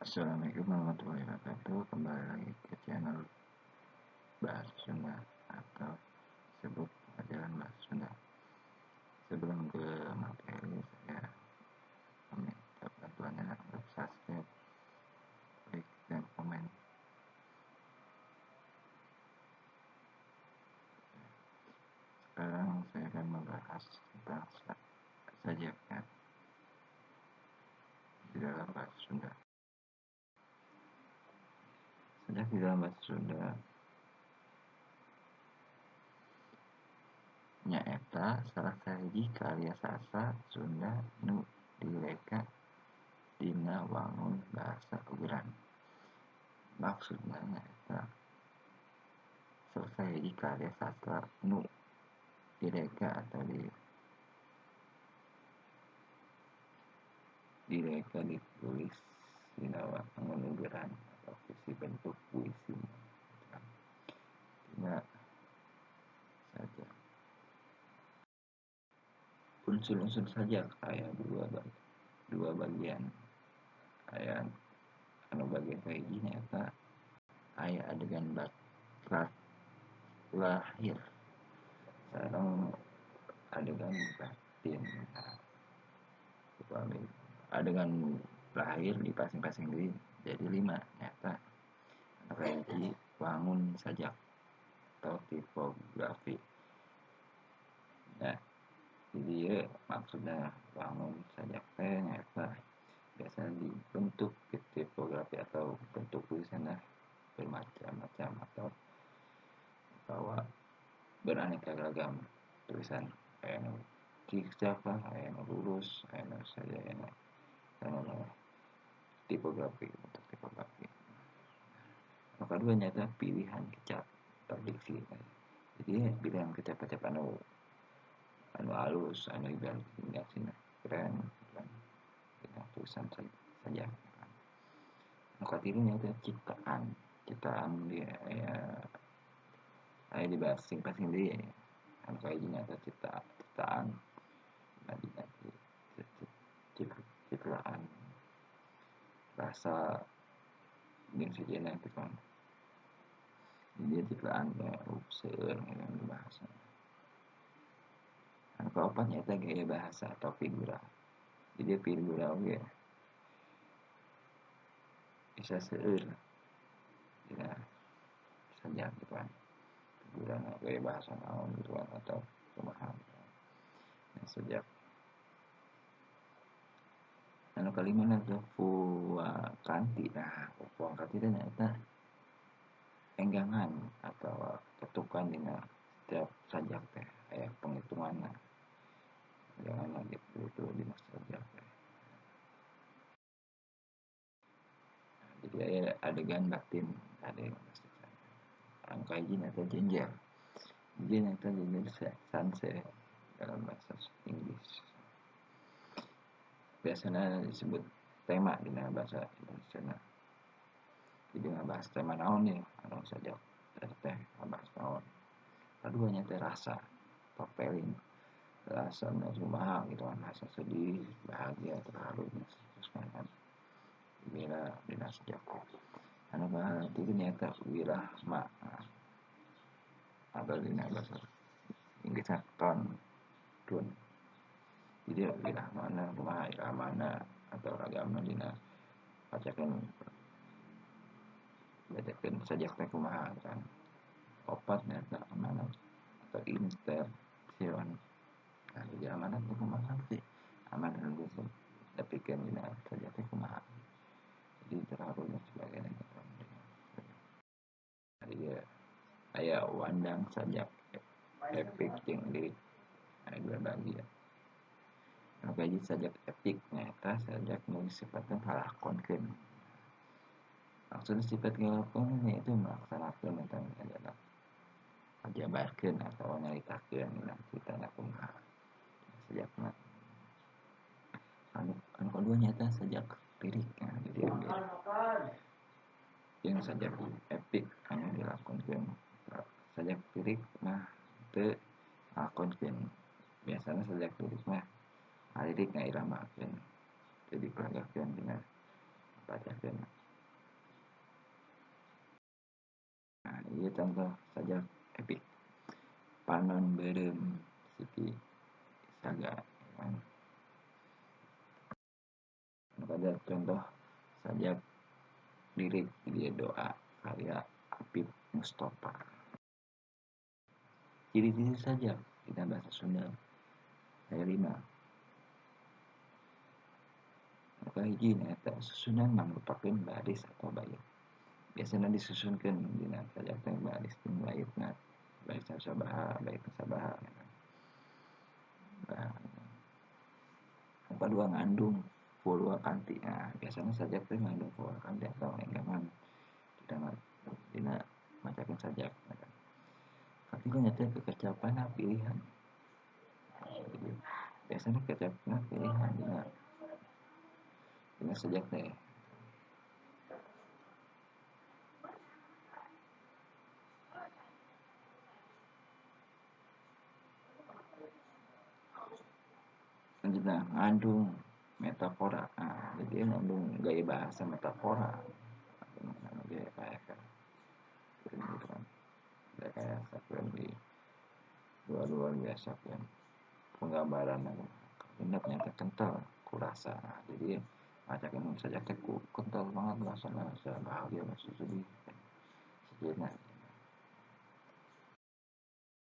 Assalamualaikum warahmatullahi wabarakatuh. Kembali lagi ke channel Bahasa Sunda atau disebut pelajaran Bahasa Sunda. Sebelum ke materi, saya meminta bantuannya untuk subscribe, like, dan komen. Sekarang saya akan membahas tentang sajaknya di dalam bahasa Sunda. Sajak di dalam bahasa Sunda nyaeta salah sahiji karya sastra Sunda nu direka dina wangun bahasa ugeran. Maksudna nyaeta salah sahiji karya sastra nu direka atau direka ditulis dina wangun ugeran atau puisi bentuk puisi dina sajak. Unsur-unsur sajak aya dua bagian. Aya anu bagian kahiji nyaeta aya adegan lahir sareng adegan batin. Nah, adegan lahir di pasing-pasing deui jadi 5 nyaeta anu kahiji wangun sajak atau tipografi. Nah, jadi ieu maksudna wangun sajak teh nyaeta biasanya dibentuk tipografi atau bentuk tulisanna bermacam-macam atau beraneka ragam tulisan. Aya nu zigzag lah, aya nu lurus, aya nu sajayana tipografi, bentuk tipografi. Anu kadua nyaeta pilihan kecap atau diksi. Jadi pilihan kecap-kecap anu halus, anu ibarat keren kan dina tulisan sajak. Anu katilu nyaeta ciptaan. Ciptaan dia aya di masing-masing deui. Anu kahiji nyaeta ciptaan, ciptaan rasa jeung sejenna gitu kan. Jadi ciptaan teh seueur gitu bahasa. Anu kaopat nyaeta gaya bahasa atau figura. Jadi figura oge bisa seueur dina sajak gitu kan. Figura gaya bahasa naon gitu kan atau kumaha gitu kan. Nah, sajak. Anu kalima nyaeta fuwakanti. Nah, fuwakanti teh nyaeta enggangan atau ketukan dina setiap sajak teh aya penghitunganna. Jangan gitu itu dina sajak teh. Nah, jadi aya adegan batin, adegan sajak. Anu kahiji nyaeta genre. Jadi nyaeta genre sanse dalam bahasa Inggris. Biasanya disebut tema dina bahasa Indonesia. Jadi ngabahas tema naon nih anu sajak teh ngabahas naon. Kadua nyaeta rasa atau feeling. Rasa kumaha gitu kan, rasa sedih, bahagia, terharu terus kan. Bila dina sajak. Anu katilu nyaeta wirahma atau dina bahasa Inggrisna tone, tune. Jadi wirahmana kumaha iramana atau ragamna dina bacakeun sajak teh kumaha kan. Opat nyaeta amanat atau intention. Nah, jadi amanat teh kumaha sih? Amanat nu dipikeun dina sajak teh kumaha. Jadi terharu dan sebagainya gitu. Jadi aya wandang sajak epik jeung lirik aya dua bagian. Anu kahiji sajak epik nyaeta sajak nu disifatkeun ngalakonkeun. Maksudna sifat ngalakonkeun yaitu melaksanakeun eta adalah ngajabarkeun atau nyaritakeun dina caritana kumaha sajakna. Anu kadua nyaeta sajak lirik. Nah, jadi yang sajak epik anu dilakonkeun sajak lirik mah teu ngalakonkeun. Biasana sajak lirik mah lirik ngairamakeun teu diperagakeun dina bacakeun. Ieu contoh sajak epik. Panon Beureum Siti Saga kan. Pada contoh sajak lirik dia doa karya Apip Mustofa. Ciri-ciri sajak dina bahasa Sunda aya 5. Nu kahiji nyaeta susunan mangrupakeun baris atau bait. Biasana disusunkeun dina sajak teh baris jeung baitna, barisna sabaha, baitna sabaha. Nah, nu kadua ngandung purwakanti. Nah, biasana sajak teh ngandung purwakanti atau enggangan dina macakeun sajak. Katilu nyaeta kekecapan pilihan. Jadi biasana kekecapan pilihan dina sajak teh. Lanjutna ngandung metafora. Nah, jadi ngandung gaya bahasa metafora. Gaya kayak gitu kan. Gaya kayak sakeun di luar biasa kan penggambaran genep nyata kental kurasa. Nah, jadi macakeun sajak teh kental banget bahasana, bahasa bahagia, bahasa sedih. Sejeuna